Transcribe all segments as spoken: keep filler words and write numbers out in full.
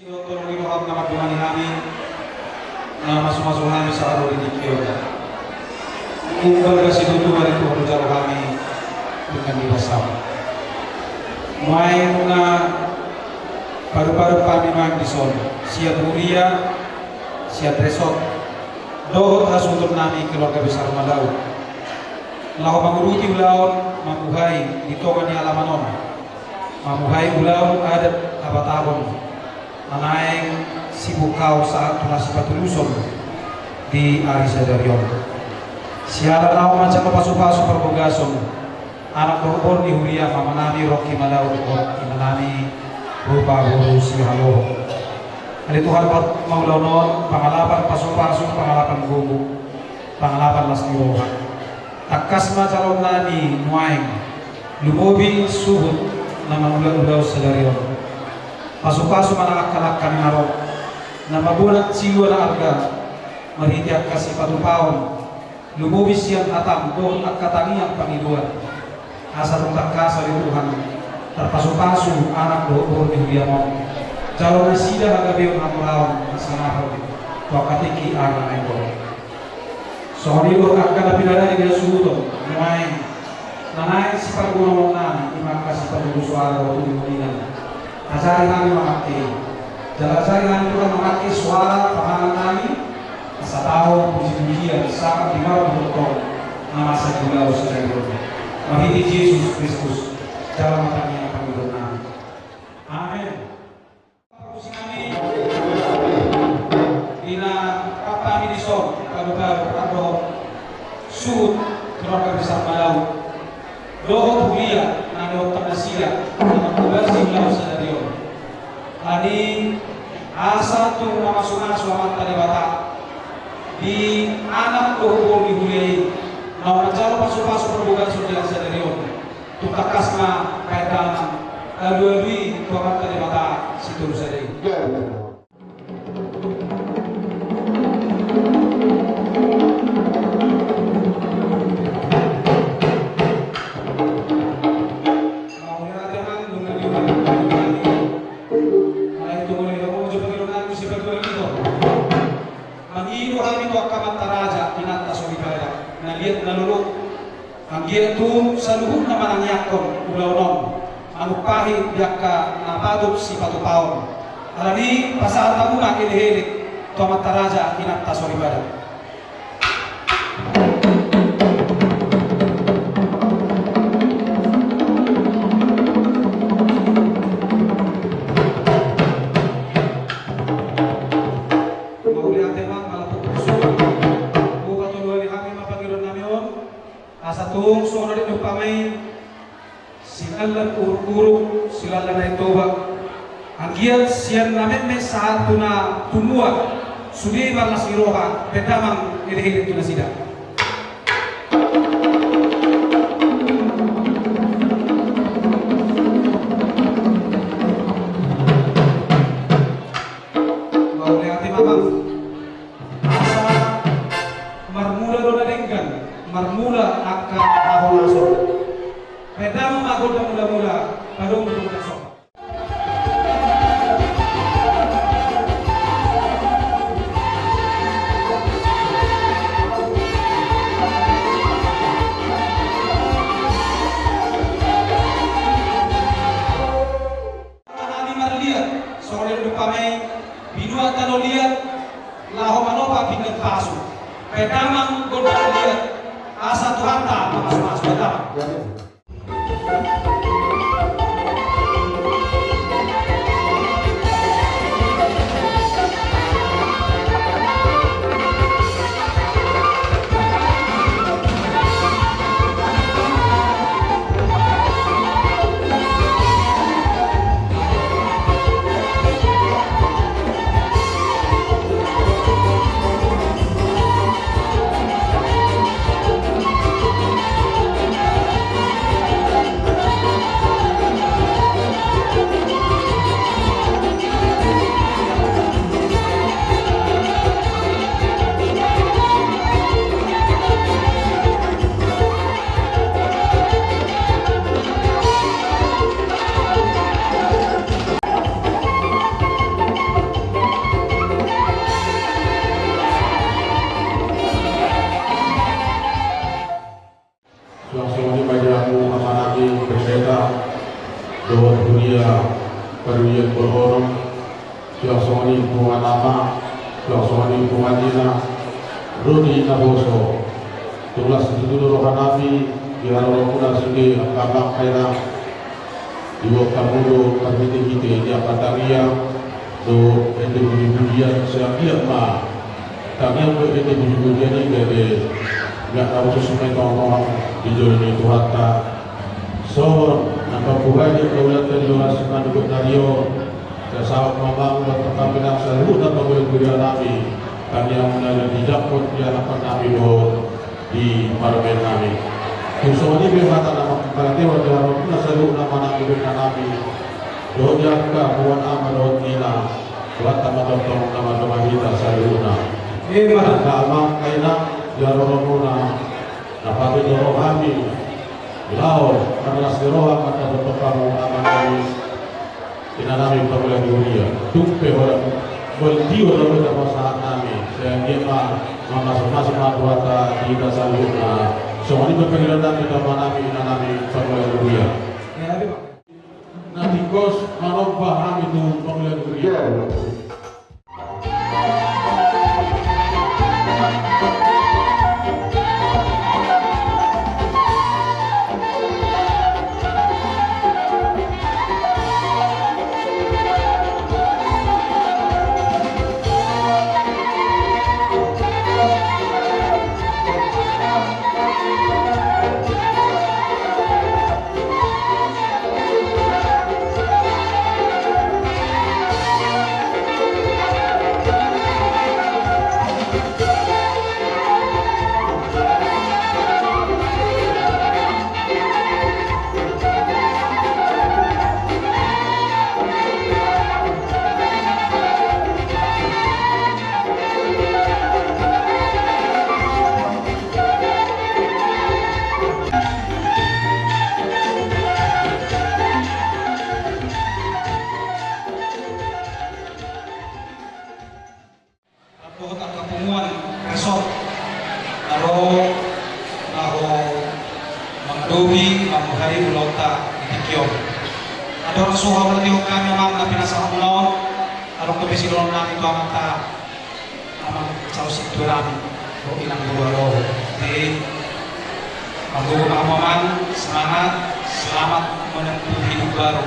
Sihol tolong ni roham na mandongani hami, na mamasu-masu hami sahat ro di tingki on. Umbalga situtu ma di Tuhan jalo hami dengan di basam. Nuaeng na paru-paru hami nuaeng dison, sian huria, sian resort, dohot hasuhuton nami keluarga besar Madaud. Laho mangurupi ulaon mambuhai di tonga ni alaman on. Mambuhai ulaon adat habatahon, na naeng sibuk hau sahat tu na sipatuluson di ari sadari on. Siala naung manjalo pasu-pasu parbogason, anak dohot boru ni huria, mama nami Rocky Madaud dohot ina nami Rupa Boru Sihaloho. Ale Tuhan, ma ulaon on pangalapan pasu-pasu, pangalapan gogo, pangalapan las ni roha. Tangkas ma jaloon nami nuaeng, lumobi suhut na mangula ulaon sadari on. Pasu-pasu ma nang angka langka na ro, na mamboan silua na arga, marhite angka sipatupaon, lumobi sian hatam dohot angka tangiang pangidoan. Asa tung tangkas ale Tuhan, tarpasu-pasu anak dohot boru ni huriam on. Jalo nasida hagabeon hamoraon na sinaporlu tu angka tingki ari na naeng ro. Songon i do angka na pinadari ni hasuhuton nuaeng, na naeng sipargunoon nami, i ma angka sipatolu soara dohot uning-uningan. Ajari hami mamangke, jala ajari hami Tuhan mamangke soara pangangan nami, asa tau puji-pujian sahat di marhite Ho na masa di ulaon sadari on. Marhite Jesus Kristus, jalo ma tangiang pangidoan nami. Amen. Parhobas nami, di na rap hami dison, paru-paru dohot suhut keluarga besar Madaud, dohot huria na dohot nasida na manghobasi ulaon sadari on. Alani asa tung mamasu-masu Amanta Debata di anak dohot boru ni huria i, na manjalo pasu-pasu parbogason di ari sadari on. Tung tangkas ma baen damang alu-alu i tu Amanta Debata sitolu sada i. Mauliate ma nunga di. Alai tu molo i do molo jo pangidoan nami sipajual i do. Mangido hami tu angka amanta raja, inanta soripada, na liat na lolo. Anggiat tung saluhutna manangiangkon ulaon on, manumpahi di angka na patut sipatupaon. Alani pasahat hamu ma elek-elek tu amanta raja, inanta soripada. Mauliate ma, malapuk pusu. Buka tolu hali hami ma pangidoan nami on. Asa tung songon na diumpamai, silallan uruk-uruk, silallan Aek Toba. Anggiat sian na metmet sahat tu na tumua, sude marlas ni roha, baen damang elek-elek tu nasida. Mauliate ma, Bang. Asa marmula do na denggan, marmula angka haholason. Baen damang ma gondang mula-mula, padomu gondang sopa. Rekaman gondang liat, asa Tuhanta mamasu-masu hita. Suang songon i ma di hamu amanami pendeta dohot huria parhuria Borgonom. Suang songon i punguan ama, suang songon i punguan ina, ro di naposo. Tung las situtu do rohanami di haroromuna sude angka amang inang. Diboan hamu do marhite-hite di angka tangiang dohot ende puji-pujian, sai anggiat ma tangiang dohot ende puji-pujian i gabe miak na hushus ma i tongamtonga di jolo ni Tuhanta. Songon na pambuhai di angka ulaonta di dongan simanungkun na ro on, sai saut ma hamu dohot angka amang inang saluhutna panggual huria nami, tangiangmuna na dijangkon di anakkonnami dohot di parumaennami. Tung songon i pe hata na mangkalatihon di haroromuna saluhutna amanami dohot inanami, dohot di angka punguan ama dohot ina, Tuhanta ma tongtong na mandongani hita saluhutna. Ima. Angka amang inang di haroromuna, na patut do rohami laho marlas ni roha mandapothon hamu amanami inanami panggual huria. Tung pe holan mual tio do hita pasahatnami, sai anggiat ma mamasu-masu ma Tuhanta di hita saluhutna. Songon i ma pangidoannami tu amanami inanami panggual huria. Na tingkos manomba hami tu panggual huria. Dohot angka punguan resort na ro laho mangadopi, mambuhai ulaonta di tingki on. Andorang so haholangkon hami amang na pinasahatmuna on, adong dope sidohononnami tu amanta, amang calon sintua nami, dohot inang boru aloho. Jadi, margogo ma hamu amang, semangat, selamat menempuh hidup baru.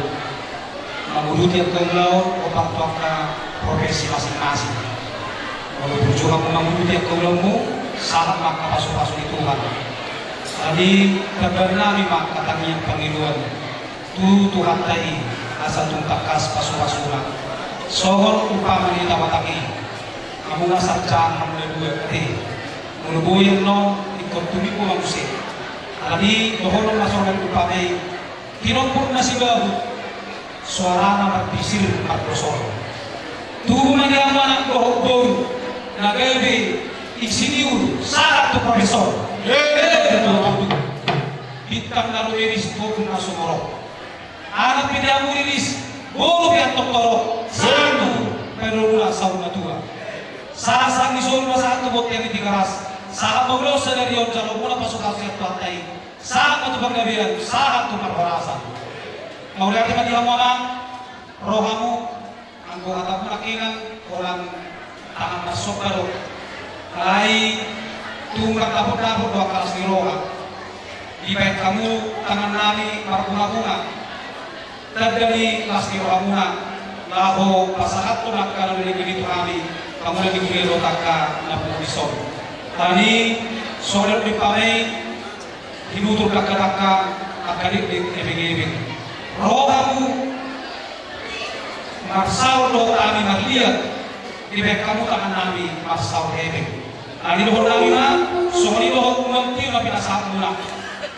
Manguduti angka ulaon, opat tu angka profesi masing-masing. Molo burju hamu manguduti angka ulaonmu, sahat ma angka pasu-pasu ni Tuhan. Jadi, tamba nami ma angka tangiang pangidoan tu Tuhanta i, asa tung tangkas pasu-pasuna. Songon umpama ni hita Batak i, hamu ma sarjana, hamu na dua, ate. Molo boi annon, ingkon tumimbo ma muse. Alani dohonon ma songon umpama i, tinombor na sibahut, soarana marbisir mardosor. Tubu ma di hamu anak dohot boru na gabe insinyur sahat tu profesor. Bintang na rumiris, boru na sumorop. Anak pe di hamu riris, boru pe antong torop. Sahat tu padomuan saur matua. Sahat-sahat ni solu ma sahat tu bontean ni Tigaras. Sahat ma ulaon sadari on, jalo muna pasu-pasu ni Tuhanta i. Sahat ma tu panggabean, sahat tu parhorasan. Mauliate ma di hamu amang, ro hamu, anggo hatamuna nangkiningan, holan tangan marsomba do. Alai Tung mardapotdapot do angka las ni roha. Dibahen hamu tangannami marbungabunga. Tanda ni las ni rohamuna, laho pasahathon angka na nilehon ni Tuhan i, hamu na di huria dohot angka na pungu dison. Alani, songon na nidok ni umpama i, hinutur dakdanak angka dikdek, ebengebeng. Ro hamu marsaor dohot hami marliat, dibahen hamu tangannami marsaor hepeng. Alani dohononnami ma, songon i dohot ulaon tio na pinasahatmuna.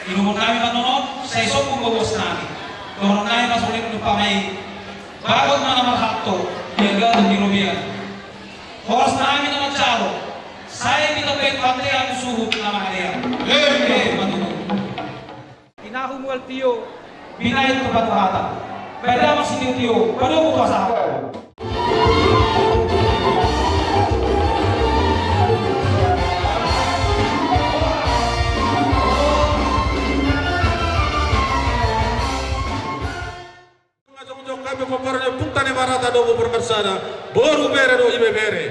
Inumonnami ma annon, sai sombong ma boasnami. Dohononnami ma songon na nidok ni umpama i, bagot ma na marhalto, di agatan di robean. Horas ma hami na manjalo, sai ditambai Tuhanta i ahu suhut na mangalean. Eme tutu. Tinahu mual tio, binahen tu patuhatan. Bahen damang sitio-tio, padomu tu hasahatan. Jongjong hami pomparan ni ompunta Nebarata domu parmarsada, boru, bere dohot ibebere.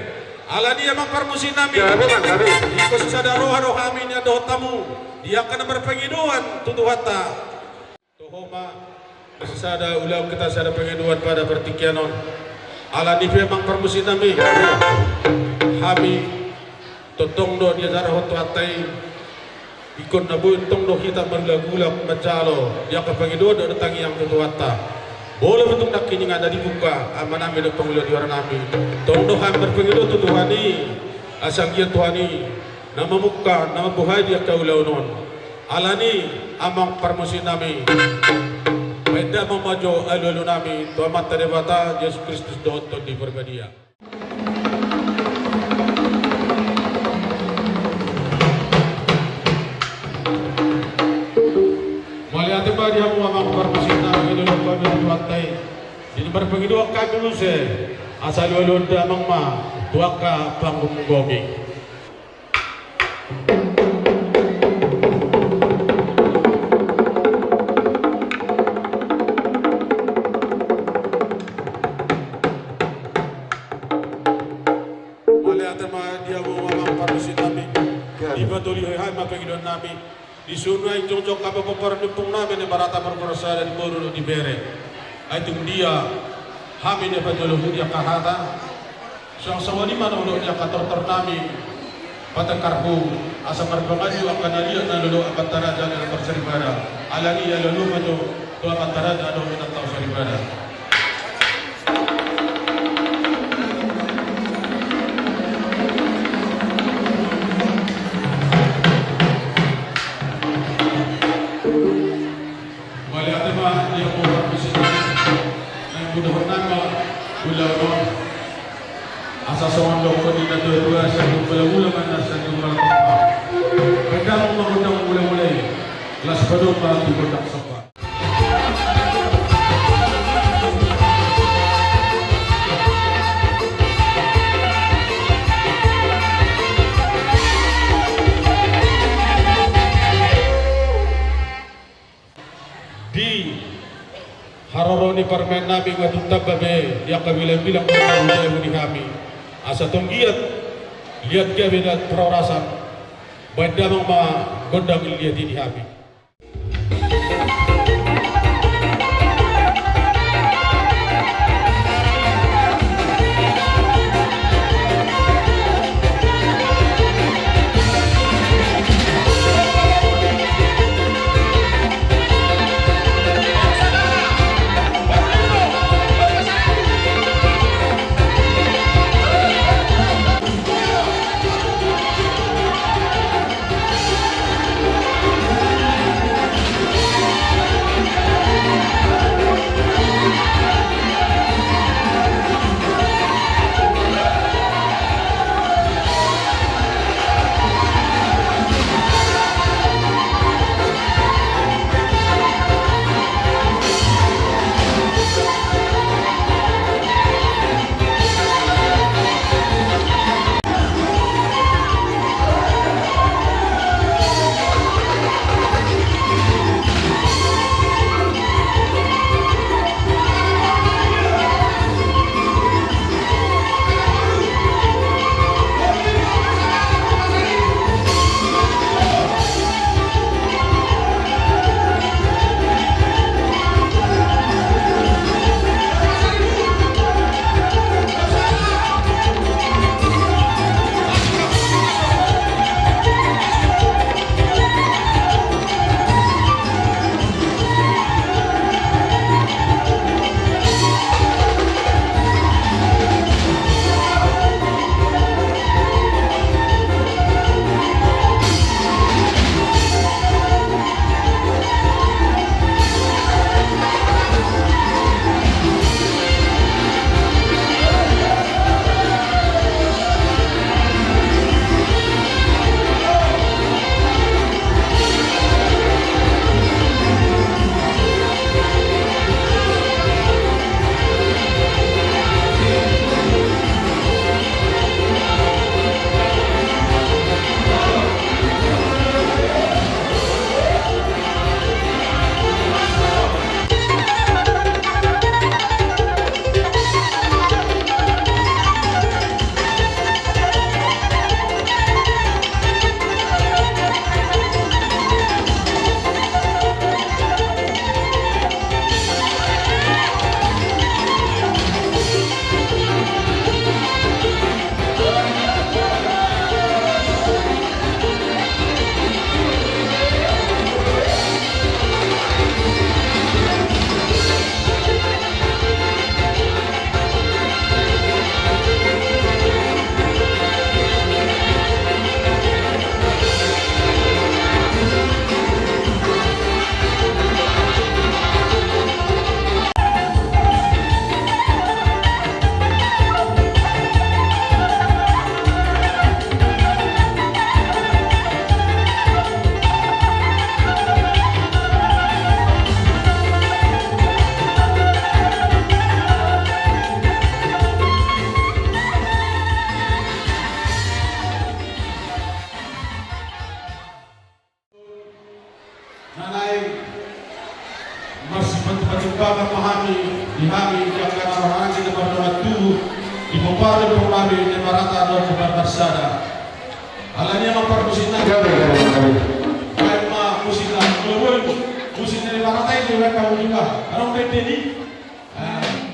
Alani i amang parmusiknami, ingkon sisada roha do hami nian dohot hamu di angka na marpangidoan tu Tuhanta. Toho ma, sisada ulaon hita, sada pangidoan pada partingkian on. Alani i pe amang parmusiknami, hami tongtong do diajarhon Tuhanta i. Ingkon na boi tong do hita margulagula manjalo di angka pangidoan dohot tangiang tu Tuhanta. Molo pe tung nangkiningan na dibuka amanami dohot pangula di huaranami, tong do hami marpangido tu Tuhan i, asa anggiat Tuhan i na mamungka, na mambuhai di angka ulaon on. Alani i amang parmusiknami, bahen damang ma jo alualunami tu Amanta Debata, Jesus Kristus dohot Tondi Parbadia. Mauliate ma di hamu amang parmusiknami, di dolok hami di Tuhanta i. Di na marpangidoan hami muse, asa alualuhon damang ma tu angka panggomgomi. Mauliate ma di hamu amang parmusiknami. Dipatolihon hami ma pangidoannami. Dison nuaeng jongjong hami pomparan ni ompungnami Nebarata parmarsada di boru dohot di bere. Ai tung dia hami na pajolo hudi angka hata. Suang songon i ma na hudok di angka tortornami, patangkarhu, asa marpanganju angka na liat na lolo Amanta Raja Inanta Saripada. Alani i alualuhon ma jo tu Amanta Raja dohot Inanta Saripada. Mauliate ma di hamu parmusiknami. Naeng mudahon nama ulaon on. Asa songon dohonon ni natuatua, sandok mulamula ma na sandok martompa. Bahen damang ma gondang mulamula i, laos padomu ma tu gondang somba. Di haroro ni parumaennami nga tung tamba be di angka bilangbilang gondang liat i di hami. Asa tong giat, liat gabe na parhorasan, bahen damang ma gondang liat i di hami. Jumpa ma hami di hami di angka na marhahaanggi na mardongan tubu di pomparan ni ompungnami Demarata dohot Demak Marsada. Alani i ma parmusik nami. Baen ma musik nami. Molo boi musik ni Demarata i, baen ma musik nami. Adong band ni. Ah.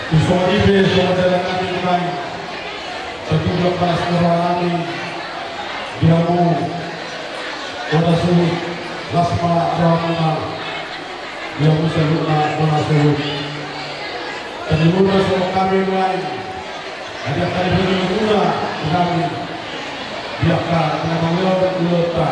Songon i pe songon jalan nami nuaeng, tangkas las ma roha nami di hamu bona suhut, las ma rohamuna di hamu saluhutna bona suhut. Tangkas las ma roha nami nuaeng, asa tangkas las ma rohamuna di hami di angka na mangulahon ulaonta.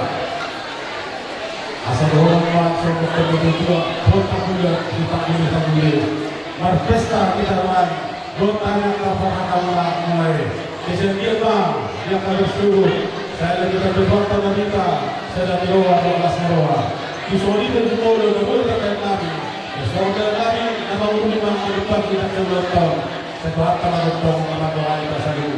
Asa dohonon ma songon na tua, hot hamu di tangan hamu. Marpesta hita nuaeng, dohot hami angka parhata muna nuaeng. Asa dia ma di angka dos suhut, sai hita berbuat tanda hita, sai hita di roha, roha las ni roha. Di soni dan di polo, na boi takai nami. Di soni dan nami, na mangurung ma, na depan kita keluar tahun. Sebuah tangan dohot tangan, tangan doa kita saling.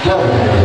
Jam.